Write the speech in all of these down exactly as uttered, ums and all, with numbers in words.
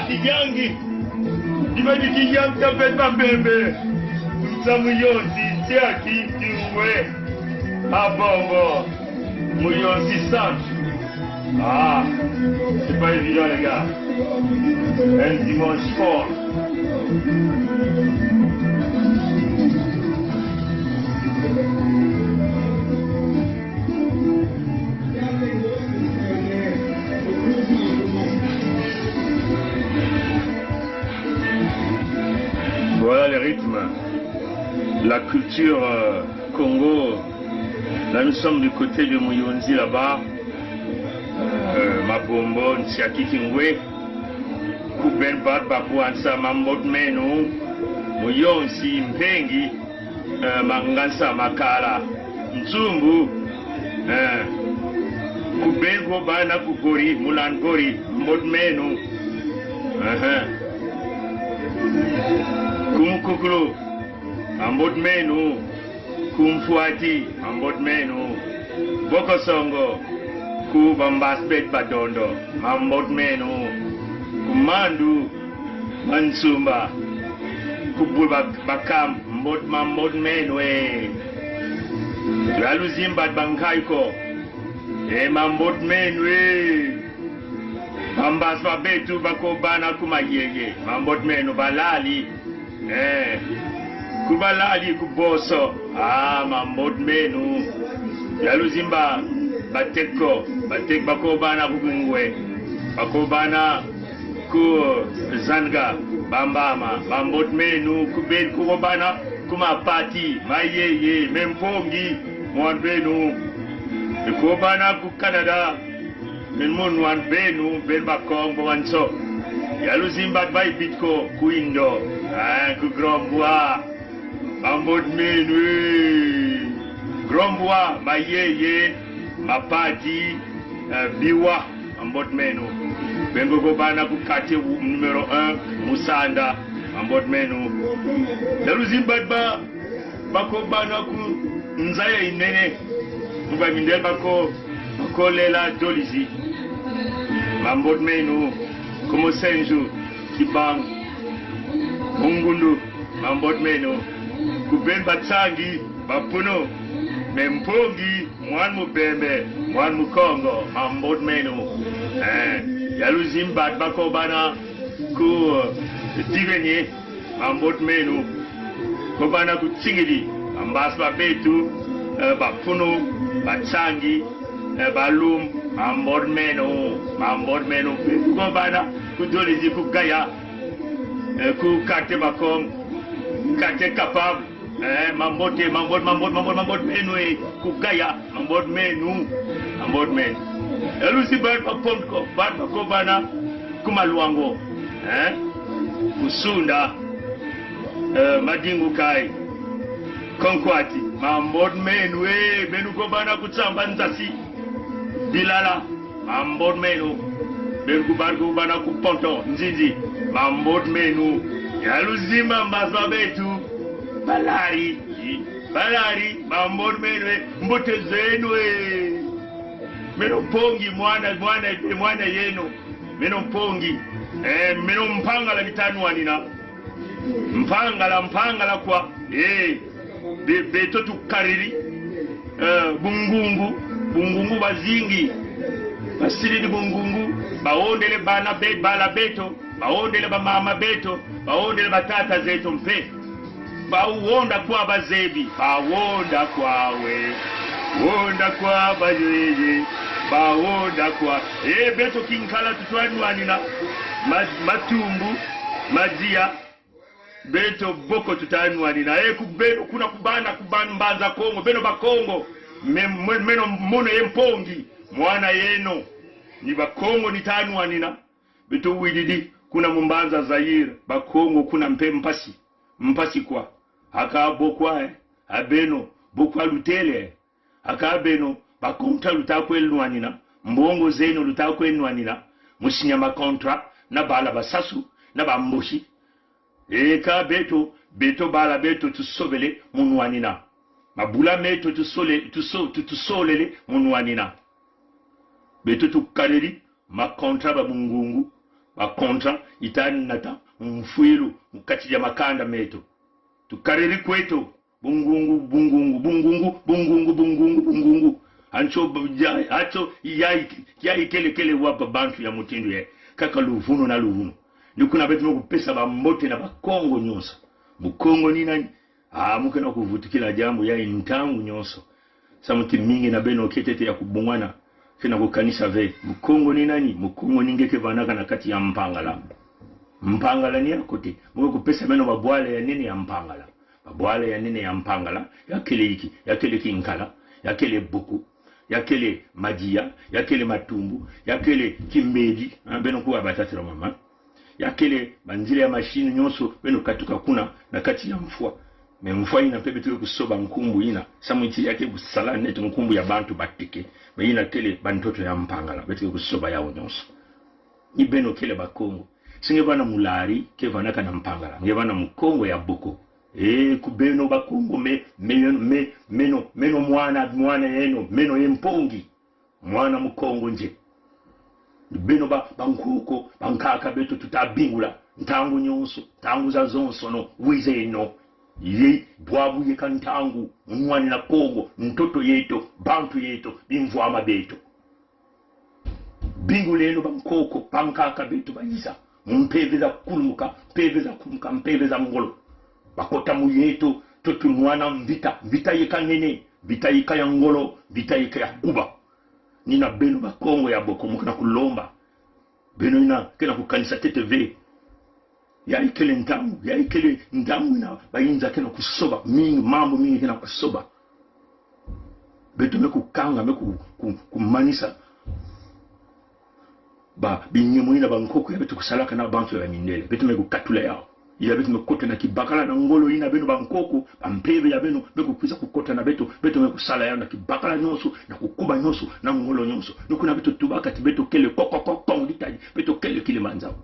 Kiyangi. Diba di kiyang tabet ba bembe. Sa Muyonzi, Nsiaki, Kingwe. Abombo. Muyonzi Centre. Ah, c'est pas évident, les gars. Un dimanche fort. Voilà les rythmes. La culture, euh, Kongo. Là, nous sommes du côté de Muyonzi là-bas. Euh, Mabombo, Nsiaki, Kingwe. Kuben bat ba kuansa, Mambot Meno. Muyonzi, Mpengi. Eh, Mangansa, Makala, Nsumbu, eh, Kuben, Kobana, Kugori, Mulan Gori, Mambot Meno, eh, Kumukukulu, Mambot Meno, Kumfwati, Mambot Meno, Bokosongo, Kubambasbet Badondo, Mambot Meno, Kumandu, Mansumba, Kubul Bak-, Bakam, Mbot, Mambot Meno e. Yaluzim bat Bankaiko, e, Mambot Meno e. Bambas Babetu, Bakobana, Kumayeye, Mambot Meno, Balali, e, Kubalali, Kuboso, ah, Mambot Meno. Yaluzim ba, Bateko, Batek, Bakobana, Kukungwe, Bakobana, Ku Zanga, Bambama, Mambot Meno. Kuben, Kukobana, Kumapati, Mayeye, Mempongi, Mwan Beno. Kobana, Ku Canada, Men Mwan Beno, Ben Bakong, Bawanso. Yaluzim bat Baibitko, Ku Indo, ah, Ku Grombwa, Mambot Meno e. Grombwa, Mayeye, Mapati, eh, Biwa, Mambot Meno. Ben Kobana, Ku Kate, numéro un, Musanda, Mambot Meno. Yaluzim bat ba, Bakobana, Ku Nzaya Inene. Mubamindel Bako, Bakolela Dolizi, Mambot Meno. Kumosenju, Kibang, Mungundu, Mambot Meno. Kuben Batsangi, Bapuno, Mempongi, Mwan Mubembe, Mwan Mukongo, Mambot Meno. Eh, yaluzim bat Bakobana, Ku, eh, Dibenye, Mambot Meno. Kobana, Ku Tsingidi, Bambas Babetu, eh, Bapuno, Batsangi, eh, Balum, Mambot Meno, Mambot Meno. Kobana, Ku Dolizi, Ku Gaya, eh, Ku Kate Bakong, Kate Kapab, eh, Mambot e, Mambot, Mambot, Mambot, Mambot Meno e, Ku Gaya, Mambot Meno, Mambot Meno. Yaluzim bat Bapon ko, bat Bakobana, Ku Maluango, eh, Ku Sunda, eh, Madingu Kai, Konkwati, Mambot Meno e. Ben Kobana, Ku Tsamba Nzasi, Bilala, Mambot Meno. Ben Kubar Kobana, Ku Ponto, Nzinzi, Mambot Meno. Yaluzim ba Bambas Babetu, Balari, Balari, Mambot Meno e. Mbote zeno e. Meno Mpongi, mwana, mwana, mwana yeno. Meno Mpongi. Eh, meno Mpangala, ni tanwanina. Mpangala, Mpangala kwa. Eh, be-, beto tukariri. Eh, Bungungu, Bungungu Bazingi. Basiriri Bungungu, bahondele bana be-, bala beto, bahondele bamama beto, bahondele batata zeto mpe. Bahonda kwa bazebi, bahonda kwa we. Honda kwa bayoye, bahonda kwa. Eh, beto Kinkala tutanwanina. Ma-, Matumbu, Madia. Beto boko tutanwanina. Eh, Ku beno kuna Kubana, Kubana Mbanza Kongo. Beno Bakongo. Me-, me-, meno mono ye Mpongi. Mwana yeno. Ni Bakongo ni tanwanina. Beto wididi, kuna mu Mbanza Zaire, Bakongo kuna mpe mpasi. Mpasi kwa. Aka bo kwa, eh. Abeno, bo kwa lutele, eh. Aka beno, Bakongo ta luta kwe nwanina, Mbongo zeno luta kwe nwanina, musinya ma contrat, na bala Basasu, na Bambosi. Eka beto, beto bala beto tusobele mu nwanina. Mabula meto tusole-, tuso-, tu-, tusolele mu nwanina. Beto tukariri, ma contrat ba Bungungu, ba contrat, ita nata mfwilu mu kati ya makanda meto. Tukariri kweto. Bungungu, bungungu, bungungu, bungungu, bungungu, bungungu. Ancho, ya, ancho, ya, ya ikelekele wa ba bantu ya mutindu ye. Kaka luvunu na luvunu. Ni kuna beto me kupesa ba mbote na Bakongo nyonso. Mukongo ni nani? Ah, mu kena kuvutukila diambu ya ntangu nyonso. Samu ti mingi na beno ketete ya kubungwana. Kena kukanisa ve. Mukongo ni nani? Mukongo ni nge kevanaka na kati ya Mpangala. Mpangala ni ya kote. Mu kupesa beno babwala ya nene ya Mpangala. Babwala ya nene ya Mpangala. Ya kele iki. Ya kele Kinkala. Ya kele Boko. Ya kele Madia. Ya kele Matumbu. Ya kele Kimbedi. Ah, beno kuwa batatira mama. Ya kele banzila ya machine nyonso, beno katuka kuna na kati ya mfwa. Me mfwa ina mpe beto ke kusoba nkumbu ina. Samu ti ya ke kusala neto nkumbu ya bantu bateke. Me ina kele bantoto ya Mpangala. Beto ke kusoba yao nyonso. Ni beno kele Bakongo. Si nge vana mulari, kevanaka na Mpangala. Nge vana Mukongo ya Boko. E, ku beno Bakongo me, me, me, meno, meno mwana, mwana yeno, meno ye Mpongi. Mwana Mukongo nje. Beno ba, bankoko, bankaka beto tuta bingula. Ntangu nyonso, ntangu zazonsono, wiza eno. Ye, bwabu yeka ntangu, munwanina Kongo, ntoto yeto, bantu yeto, bimvwama beto. Binguleno bankoko, bankaka beto bayiza. Mu mpeve za kulumuka, mpeve za kulumuka, mpeve za ngolo. Bakota mu yeto, to tunwana mvita, mvita yeka nene, mvita yeka ya ngolo, mvita yeka ya kuba. Ni na beno Bakongo ya Boko mu kena kulomba. Beno ina kena kukanisa tete ve. Ya ikele ntangu, ya ikele ntangu ina bayinza kena kusoba, mingi, mambu mingi kena kusoba. Beto me kukanga, me ku, ku, kumanisa. Ba, binyemo ina bankoko ya beto kusalaka na bantu ya bamindele. Beto me kukatula yao. Ya beto me kota na kibakala na ngolo ina beno bankoko, bampeve ya beno, me kukwiza kukota na beto, beto me kusala yao na kibakala nyonso, na kukuba nyonso, na ngolo nyonso. Ni kuna beto tubaka ti beto kele ko, ko, ko, Kongo ditadi, beto kele Kilimanjaro.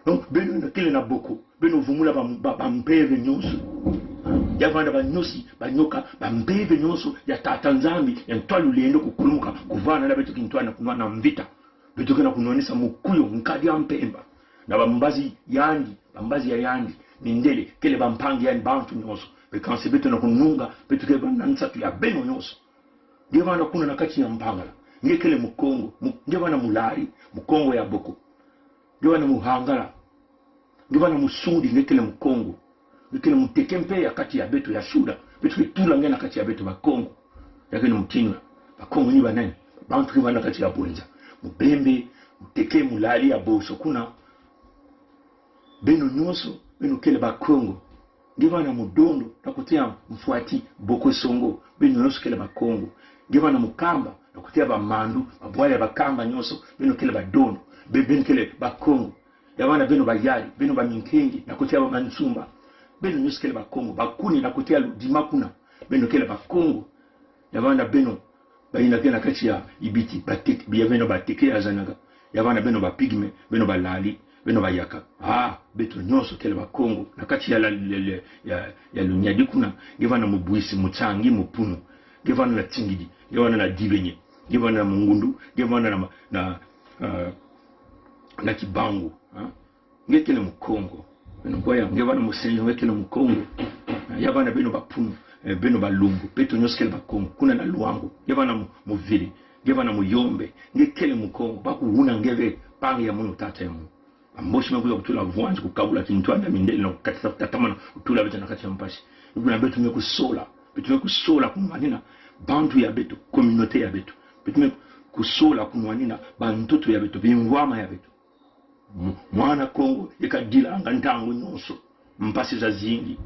Donc, beno na kele na Boko, beno vumula ba, ba, bampeve nyonso. Ya vana banyosi, banyoka, bampeve nyonso, ya Tata Nzambi, ya ntwala lulendo kukulumuka, kuvana na beto kintwadi na kunwana mvita. Beto kena kunwanisa mukuyu, nkadi ya mpemba. Na bambazi yandi, bambazi ya yandi, mindele, kele bampangi yandi, bantu nyonso. Be kansi beto na kununga, beto kele ba na nsatu ya beno nyonso. Nge vana kuna na kati ya Mpangala. Nge kele Mukongo, mu, nge vana mulari, Mukongo ya Boko. Nge vana muhangala. Nge vana musundi, nge kele Mukongo. Nge kele muteke mpe ya kati ya beto ya suda. Beto ke tula nge na kati ya beto Bakongo. Ya kele mutinwa. Bakongo ni banani? Bantu ke vana kati ya bwenza. Mubembe, muteke, mulali ya boso kuna. Beno nyonso, beno kele Bakongo. Nge vana Mudondo, na kote ya Mfwati, Boko Songo, beno nyonso kele Bakongo. Nge vana Mukamba, na kote ya Bamandu, babwala ya Bakamba nyonso, beno kele Badondo, be, beno kele Bakongo. Ya vana beno Bayali, beno Baminkenge, na kote ya Bamansumba. Beno nyonso kele Bakongo, Bakuni, na kote ya Ludima kuna, beno kele Bakongo. Ya vana beno, bayina ke na kati ya Ibiti, Batek, ya beno Bateke ya Zanaga. Ya vana beno Bapigme, beno Balali, beno Bayaka. Ah, beto nyonso kele Bakongo. Na kati ya la, la, la, ya, ya Lunyadi kuna, nge vana Mubwisi, Mutsangi, Mupunu. Nge vana na Tingidi, nge vana na Dibenye, nge vana na Mungundu, nge vana na, na, ah, na Kibangu. Ah. Nge kele Mukongo. Beno Bwaya, nge vana Musenyo, nge kele Mukongo. Ya vana beno Bapunu, eh, beno Balumbu, beto nyonso kele Bakongo. Kuna na Luangu, nge vana Mu-, Muvili, nge vana Muyombe, nge kele Mukongo. Baku wuna nge ve, pangi ya munu tata ya munu. Bambosi me kuya kutula vwanzi kukabula kintwadi na mindele na kukatisa kutatamana kutula beto na kati ya mpasi. Ni kuna beto me kusola, beto me kusola kunwanina bantu ya beto, communauté ya beto. Beto me kusola kunwanina bantoto ya beto, bimvwama ya beto. Mu-, mwana Kongo, yeka dilanga ntangu nyonso. Mpasi zazingi.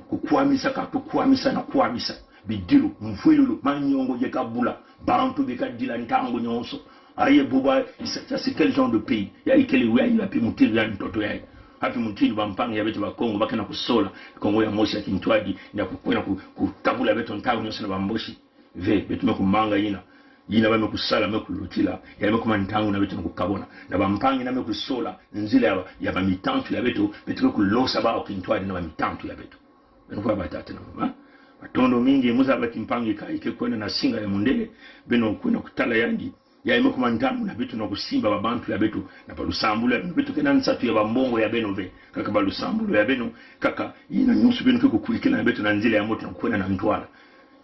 Kukwamisa ka, tukwamisa na kwamisa. Bidilu, mfwilulu, manyongo yeka bula. Bantu beka dila ntangu nyonso. Aye buba, ça, ça, c'est quel genre de pays? Ya ikele, ya, ya pi mutindu ya ntoto ya. Hapi mutindu bampangi ya beto Bakongo, bakena kusola Kongo ya mosi ya kintwadi, na kukwena ku, kutabula beto ntangu nyonso na Bambosi. Ve, beto me kumanga yina. Yina ba me kusala, me kulutila. Ya me kuma ntangu na beto me kukabona. Na bampangi na me kusola nzila ya ba, ya bamitantu ya beto, beto me kulosa bawo kintwadi na bamitantu ya beto. Beno kwa batata na mama. Matondo mingi, muzaba ti mpangi ka ike kwenda na singa ya mundele. Beno kwenda kutala yandi. Ya imekuba ntambu na beto na kusimba babantu ya beto, na balusambulu ya beto, beto kena nsatu ya bambongo ya beno ve, kaka balusambulu ya beno, kaka ina nyonso beno ke kukwikila na beto na nzila ya mbote na kwenda na ntwala.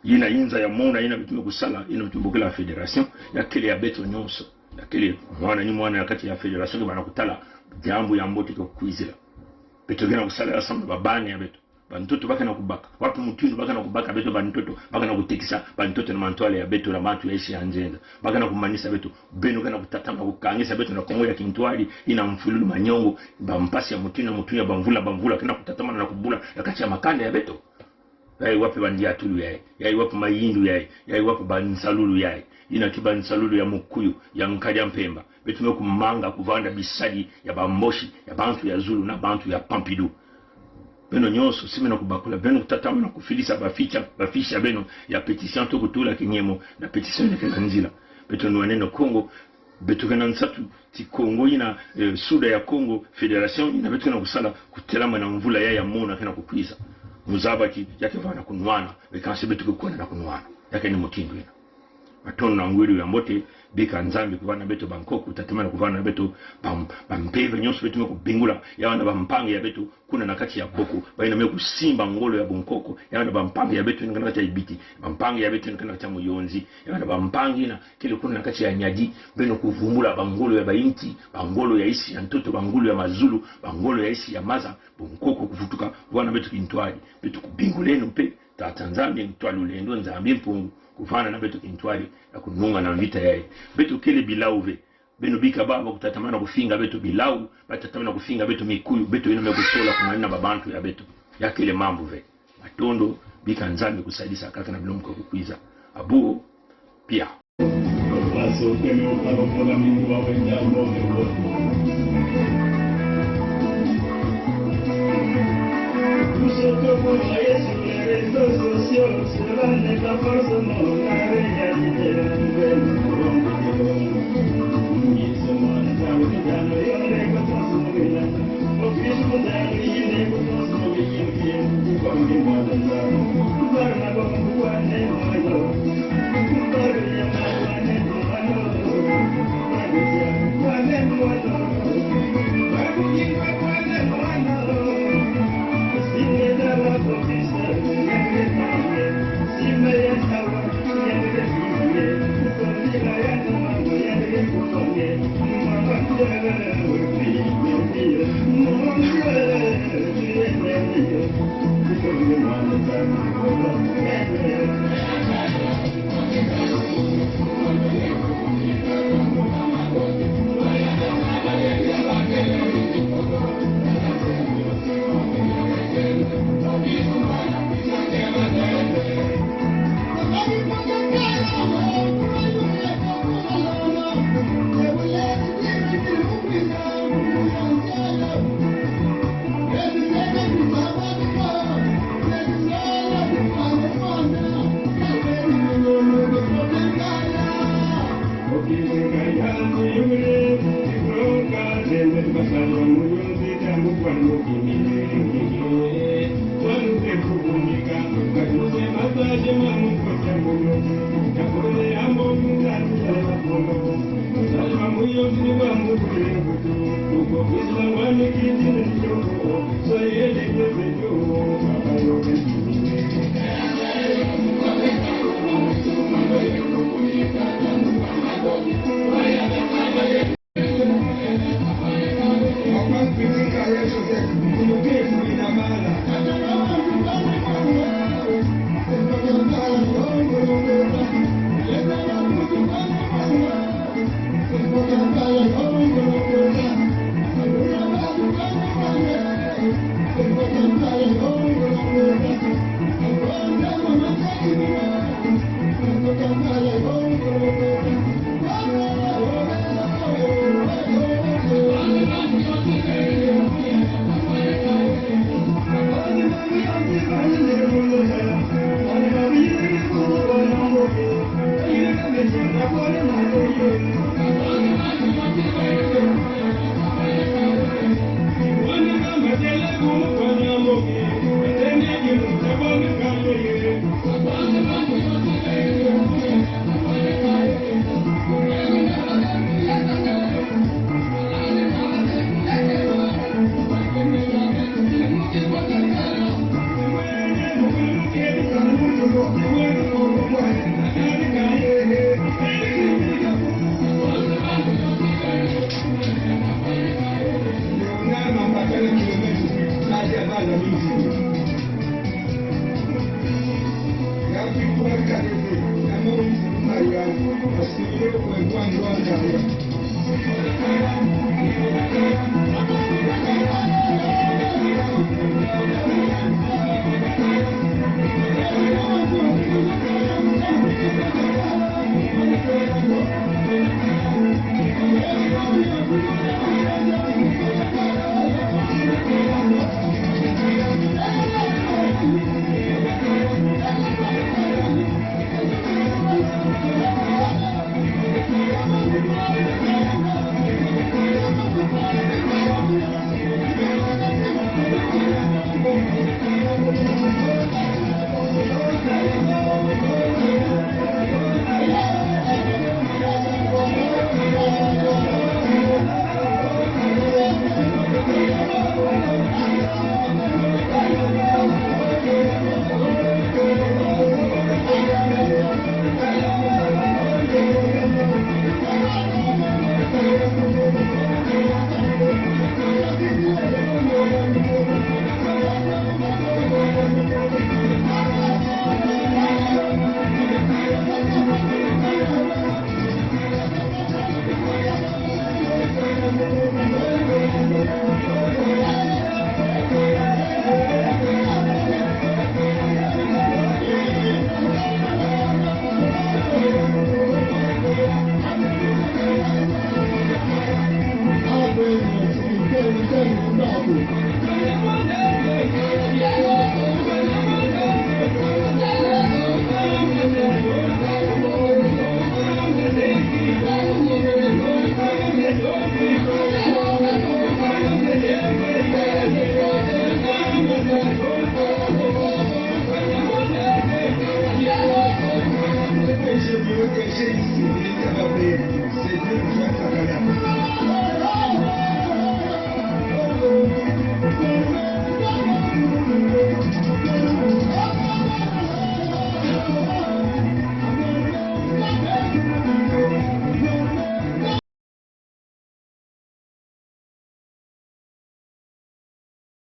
Ina inza ya mona, ina beto mekusala, ina beto mbokila fédération, ya kele ya beto nyonso. Ya kele mwana ni mwana ya kati ya fédération ke bana kutala diambu ya mbote ke kukwizila. Beto kena kusala ya samu na babani ya beto. Bantoto ba kena kubaka. Wapi mutindu ba kena kubaka beto bantoto, ba kena kutekisa bantoto na mantwala ya beto na bantu ya isi ya nzenza. Ba kena kumanisa beto. Beno kena kutatamana kukangisa beto na Kongo ya kintwadi, ina mfululu manyongo, bampasi ya mutindu na mutindu, ya bamvula, bamvula, kena kutatamana na kubula ya kati ya makanda ya beto. Ya iwapi bandiatulu yayi, ya iwapi mayindu yayi, ya iwapi bansalulu yayi. Ina ki bansalulu ya Mukuyu, ya Nkadi ya Mpemba. Beto mekumanga kuvanda bisadi ya bambosi, ya bantu ya zulu na bantu ya Pompidou. Beno nyonso, si beno kubakula, beno kutatamana kufilisa baficha, baficha beno ya pétition to kutula kinyemo na pétition ya kena nzila. Beto nwaneno Kongo, beto kena nsatu ti Kongo ina, eh, Suda ya Kongo, fédération ina beto kena kusala kutelamana mvula ya ya mona kena kukwiza. Muzabaki ya ke vana kunwana, be kansi beto ke kwana na kunwana. Ya kena mutindu ina. Matondo na ngwedu ya mbote, bika Nzambi kuvana beto bankoko, kutatamana kuvana beto bam-, bampeve nyonso beto mekubingula, ya wana bampangi ya beto, kuna na kati ya Boko, ba ina mekusimba ngolo ya bunkoko, ya wana bampangi ya beto ina kena kati ya Ibiti, bampangi ya beto ina kena kati ya Mouyondzi, ya wana bampangi ina kele kuna na kati ya Niari, beno kuvumbula bangolo ya bainti, bangolo ya isi ya ntoto, bangolo ya mazulu, bangolo ya isi ya maza, bunkoko kuvutuka, kuvana beto kintwadi, beto kubinguleno mpe, Tata Nzambi ntwalulendo, Nzambi Mpungu, kuvana na beto kintwadi, na kununga na mvita yayi. Beto kele bilau ve, beno bika baba kutatamana kufinga beto bilau, ba tatamana kufinga beto mikuyu, beto ina mekutola kumanina babantu ya beto. Ya kele mambu ve. Matondo, bika Nzambi kusadisa kaka na bilumko kukwiza. Abuo, pia.